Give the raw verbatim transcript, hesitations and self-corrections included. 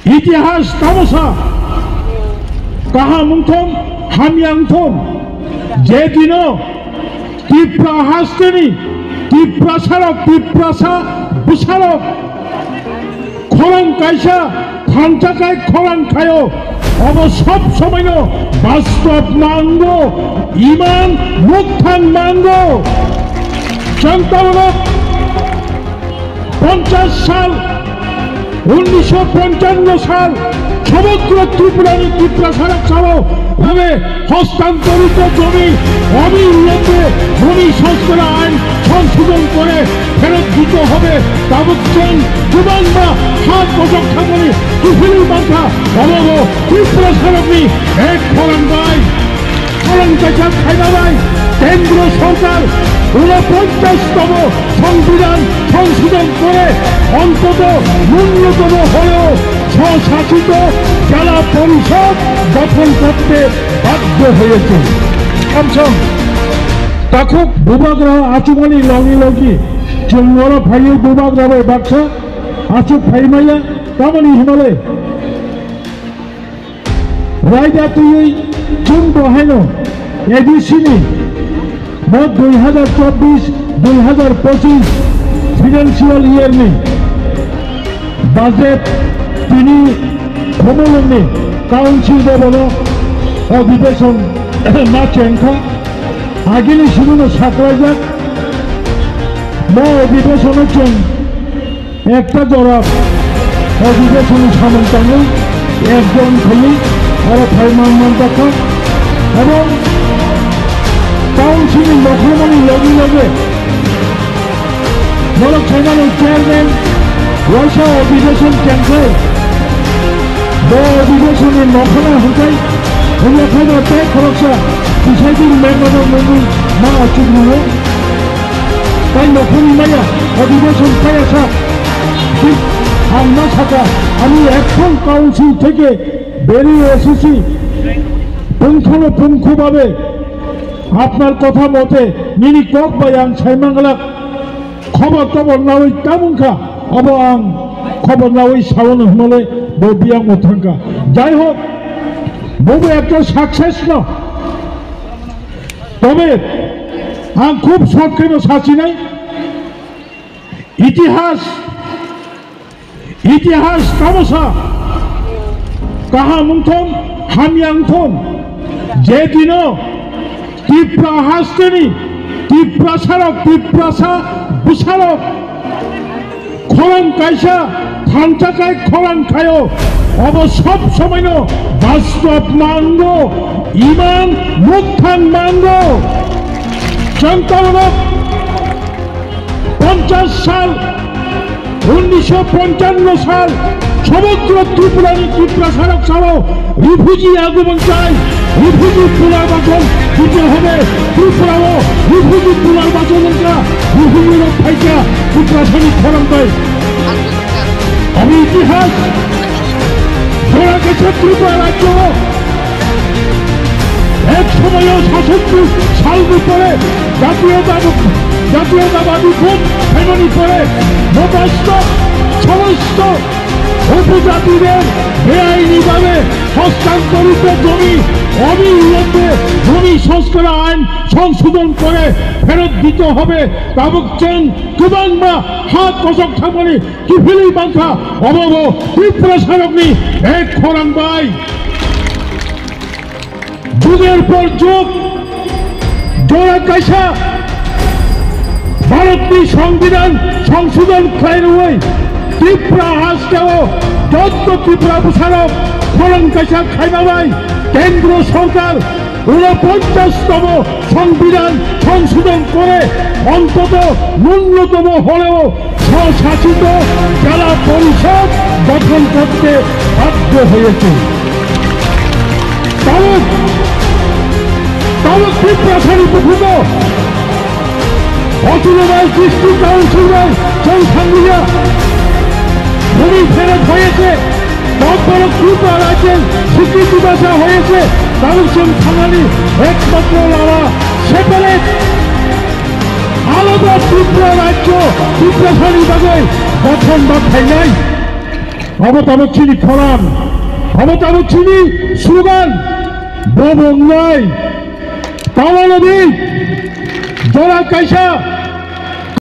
Itihas tamo sa, kaham wngthon, hamya wngthon, je dino Tipra hasteni, Tiprasarok, Tiprasa bwsarok khorang kaisa thansa khai khorang khaio, obo sob somoino bastob mango, iman mukthang mango. Chwng tabuk ponchash sal, unnisho ponchanno sal, সমগ্র ত্রিপুরার ত্রিপুরা সারা চাও ভাবে হস্তান্তরিত জমি অবিলম্বে ভূমি সংস্কার আইন সংশোধন করে ফেরত দিতে হবে। Tabuk chwng kwbangma ha kochok thangmani kiphilwi mankha, obo Tripura sarokni ek khorang bai. Khorang kaisa khaina bai kendro sorkar unoponchashtomo সংবিধান সংশোধন করে অন্তত ন্যূনতম হলেও স্বশাসিত জেলা পরিষদ গঠন করতে বাধ্য হয়েছে। Samsung takhuk bubagra achumani logi logi chwng oro phaiwi bubagra bai baksa achuk phaimaya tamoni hinale Raida twiwi chwng bo haino A D C ni bo dui hazar chobbish dui hazar pochish financial year ni budget tini khumulwngni council bo bono odhibeshon ma chengkha. Agini simi no saklaijak bo odhibeshon o chwng Ekta jora odhibeshon samung tangwi ekjon khaiwi oro phai man manjakha ebong council ni mokhormani logi loge norok saimano chairman waisa odhibeshon kengkhe bo odhibeshon ni mokhorma hwnkhe hwnyakhai no tei khoroksa presiding member no nungwi ma achuk rwo. Tai nokhorni maya, odhibeshon kaya sa. Thik ang ma sakha, ami ekhono council theke beri S C punkhanopunkhobhabe apnar kotha mote nini kok bai ang sai manglak. Khobor tobor nawi tamungkha, abo ang khobor nawi saono hwnmale bo biyangmo thangkha. Jai hok, bobo ekta success no. Tobe ang khub short kheno sachinai. Itihas, itihas tamo sa, kaham wngthon, hamya wngthon, je dino Tipra hasteni, Tiprasarok, Tiprasa bwsarok khorang kaisa thansa khai khorang khaio, obo sob somoino bastob mango, iman mukthang mango. Chwng tabuk ponchash sal, unnisho ponchanno sal, সমগ্র ত্রিপুরার ত্রিপুরা সারা চাও refugee আগমন চাই, refugee পুনর্বাসন দিতে হবে। ত্রিপুরাও refugee পুনর্বাসন হইকা, refugee রক থাইকা ত্রিপুরা সৈনিক ফোরাম তাই। আমি ইতিহাস ধরা গেছে ত্রিপুরা রাজ্য এক সময়ও সাতষট্টি সাল ভিতরে জাতীয়তা-, জাতীয়তাবাদী ভোট ফেমানি করে মতাস্ত সমস্ত উপজাতিদের বেআইনিভাবে হস্তান্তরিত জমি অবিলম্বে ভূমি সংস্কার আইন সংশোধন করে ফেরত দিতে হবে। Tabuk chwng kwbangma ha kosok thangmani kiphilwi mankha, obo bo Tripura sarokni ek khorang bai. Jugor por jug jora kaisa Bharatni Songbidan songsodhon khlai rwui Tripura hasteo jotto Tripura bwsarok khorang kaisa khaima bai Kendro Sorkar ঊনপঞ্চাশতম সংবিধান সংশোধন করে অন্তত ন্যূনতম হলেও স্বশাসিত জেলা পরিষদ গঠন করতে বাধ্য হয়েছে। Tabuk, tabuk Tiprasani bukugo Autonomous District Council bai chwng thanglia bhumi pherot hoyese, bok borok Tripura rajyeni swikriti basa hoyese, tabuk chwng thangnani ekmatro lama separate alada Tripura rajyo Tiprasani bagwi gothon ma khainai. Abo tabuk chini phoran, abo tabuk chini slogan, bo bo wngnai. Tamo nadi, jora kaisa,